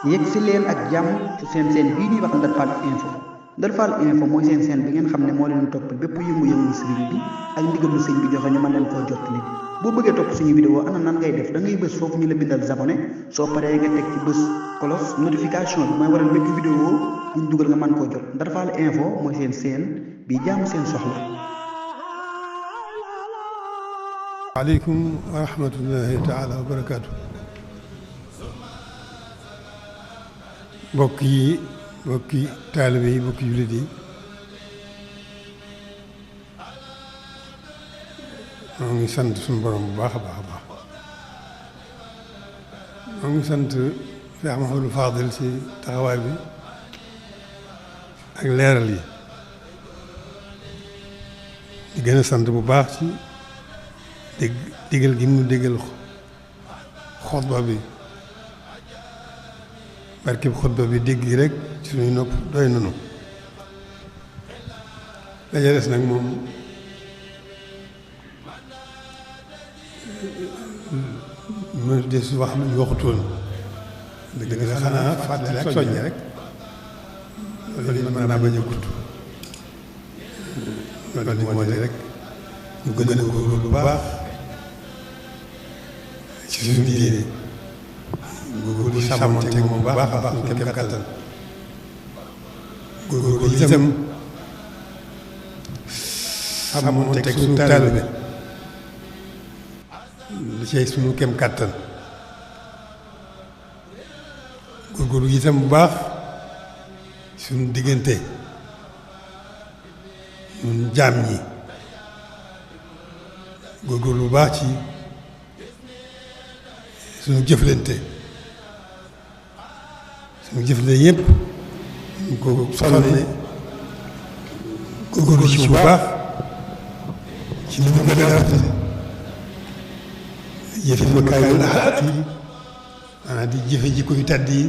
yegg si leen ak jàmm ci seen bii ñuy wax Ndar Fall info Ndar Fall info mooy seen bi ngeen xam ne moo leen topp bépp yëngu-yëngu sëriñ bi ak ndigalu sëñ bi joxe ñu mën leen koo jottali boo bëggee topp suñu vidéo ana nan ngay def da ngay bës foofu ñu la bindal abonné soo paree nga teg ci bës cloche notification bi mooy waral bépp vidéo buñ dugal nga mën koo jot Ndar Fall info mooy seen bi jaamu seen soxla. waaleykum wa rahmatullahi taala wa barakaatu. mbokki taalibe yi mbokki jullit yi moo ngi sant suñu borom bu baax a baax a baax moo ngi sant Cheikh Mouhamadou Fadil ci taxawaay bi ak leeral yi di gën a sant bu baax ci digal gi mu digal xutba bi barkeb xutba bi dégg gi rek ci suñuy nopp doy nanu la ca des nag moom mu des wax lu ñu waxutoon dëgg la xanaa fàttali ak soññe rek loolu it mën naa bañ a gudd loolu moo di rek ñu gën a góorgóorlu bu baax ci suñu diine góorgóorlu sàmmanteeg moom bu baax a baax suñu kem kàttan góorgóorlu itam sàmmanteeg suñu taalibe li cay suñu kem kàttan góorgóorlu itam bu baax suñu diggante ñun jaam ñi góorgóorlu bu baax ci suñu jëflante yëpp ñu ko soxla ne góorgóorlu ci bu baax ci ni mu gën a rafet jëfe makaarimal axlaaq yi maanaam di jëfe jikko yu tàdd yi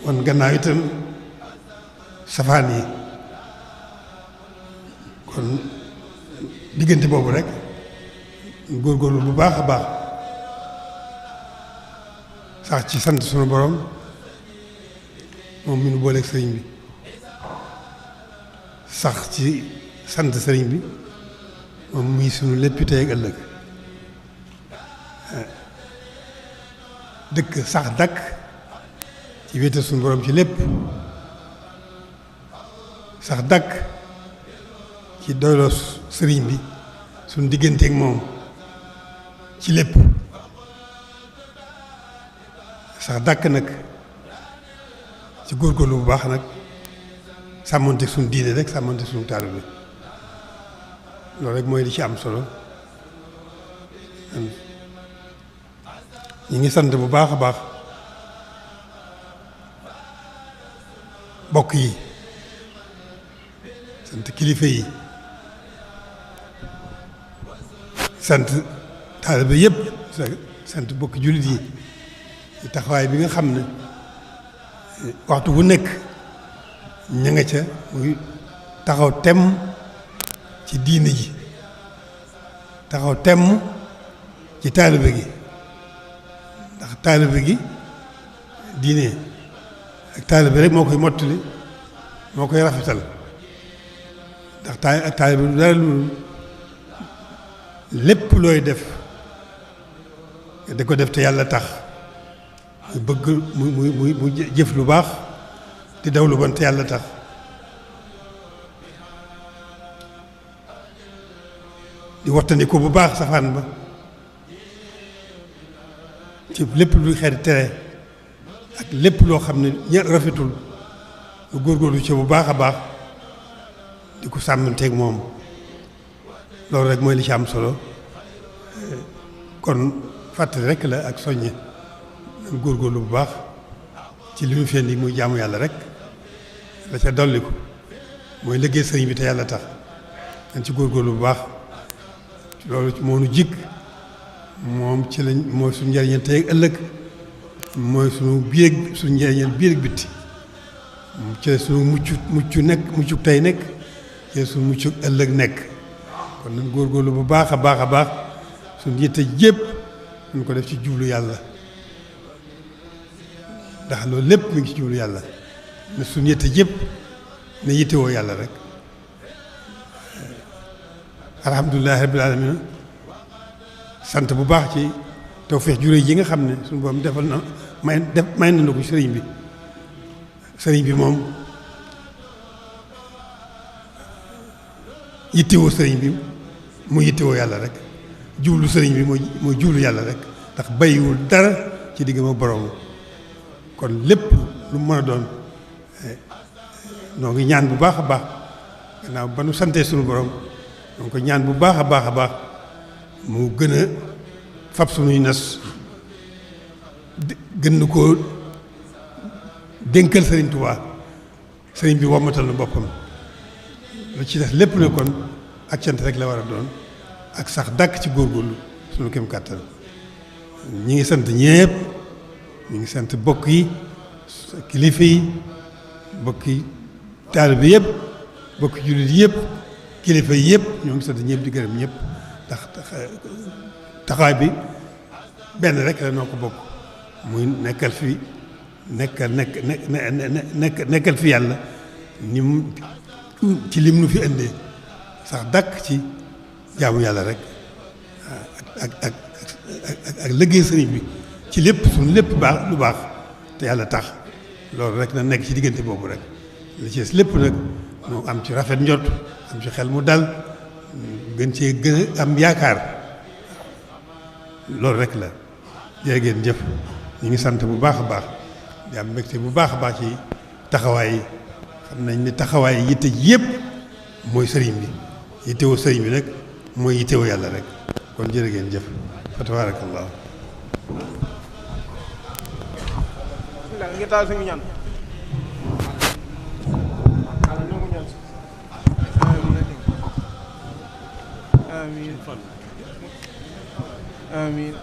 wan gannaaw itam safaan yi kon diggante boobu rek góorgóorlu bu baax a baax sax ci sant sunu borom moom mi nu booleeg sëriñ bi sax ci sant sëriñ bi moom muy sunu léppi tey ak ëllëg dëkk sax dakk ci wéetal sunu borom ci lépp sax dakk ci doyloo sëriñ bi sunu digganteeg moom ci lépp sax dàkk nag ci góorgóorlu bu baax nag sàmmonteeg suñu diine rek sàmmonteeg suñu taalibe bi loolu rek mooy li ci am solo ñi ngi sant bu baax a baax bokk yi sant kilifa yi sant taalibe yëpp sant bokki jullit yi taxawaay bi nga xam ne waxtu bu nekk ña nga ca muy taxaw temm ci diine ji taxaw temm ci taalibe gi ndax taalibe gi diine ak taalibe rek moo koy mottali moo koy rafetal ndax ak taalibe du dara lu lépp looy def da ko def te yàlla tax mu bëgg mu jëf lu baax di daw lu bon te yàlla tax di wattandi ko bu baax safaan ba ci lépp luy xeeti tere ak lépp loo xam ne ña rafetul lu góorgóorlu ci bu baax a baax di ko sàmmanteeg moom loolu rek mooy li ci am solo kon fàttali rek la ak soññe nan góorgóorlu bu baax ci li mu fi indi muy jaamu yàlla rek la ca dolli ko mooy liggéey sëriñ bi te yàlla tax dañ ci góorgóorlu bu baax loolu moo nu jig moom ci lañ mooy suñu njëriñal tey ak ëllëg mooy suñu biir suñu njëriñal biir ak bitti ci la suñu muccu tey nekk ci la suñu muccu ëllëg nekk kon nañ góorgóorlu bu baax a baax a baax suñu yitte jépp nañ ko def ci jublu yàlla ndax loolu lépp mi ngi ci jublu yàlla ne suñu yitte yëpp ne yittewoo yàlla rek. alhamdulilahi rabbil alamin sant bu baax ci tawfeex juré yi nga xam ne suñu borom defal na may na ko sëriñ bi moom yittewoo sëriñ bi mu yittewoo yàlla rek jublu sëriñ bi mooy jublu yàlla rek ndax bàyyiwul dara ci diggam ak borom kon lépp lu mën a doon noo ngi ñaan bu baax a baax gannaaw ba nu santee suñu borom noo ngi ko ñaan bu baax a baax a baax mu gën a fab suñuy nas gën na koo dénkal sëriñ Tuubaa sëriñ bi wommatal na boppam lu ci def lépp ne kon ak cant rek la war a doon ak sax dàkk ci góorgóorlu suñu kem kàttan ñi ngi sant ñépp ñi ngi sant bokk yi kilifa yi bokki taalibe yëpp bokki jullit yëpp kilifa yi yëpp ñoo ngi sant ñëpp di gërëm ñëpp ndax taxawaay bi benn rek la noo ko bokk muy nekkal fi nekkal fi yàlla ni mu ci lim nu fi indee sax dàkk ci jaamu yàlla rek ak liggéey sëriñ bi ci lépp suñu lépp baax lu baax te yàlla tax loolu rek na nekk ci diggante boobu rek li ci des lépp nag mu am ci rafet njot am ci xel mu dal gën cee gën a am yaakaar loolu rek la jërë ngeen jëf ñu ngi sant bu baax a baax di am mbégte bu baax a baax ci taxawaay yi xam nañ ni taxawaay yi yitte ji yëpp mooy sëriñ bi yittewoo sëriñ bi nag mooy yittewoo yàlla rek kon jërë ngeen jëf fa tabarakallah ngir taal suñu ñaan amiin amiin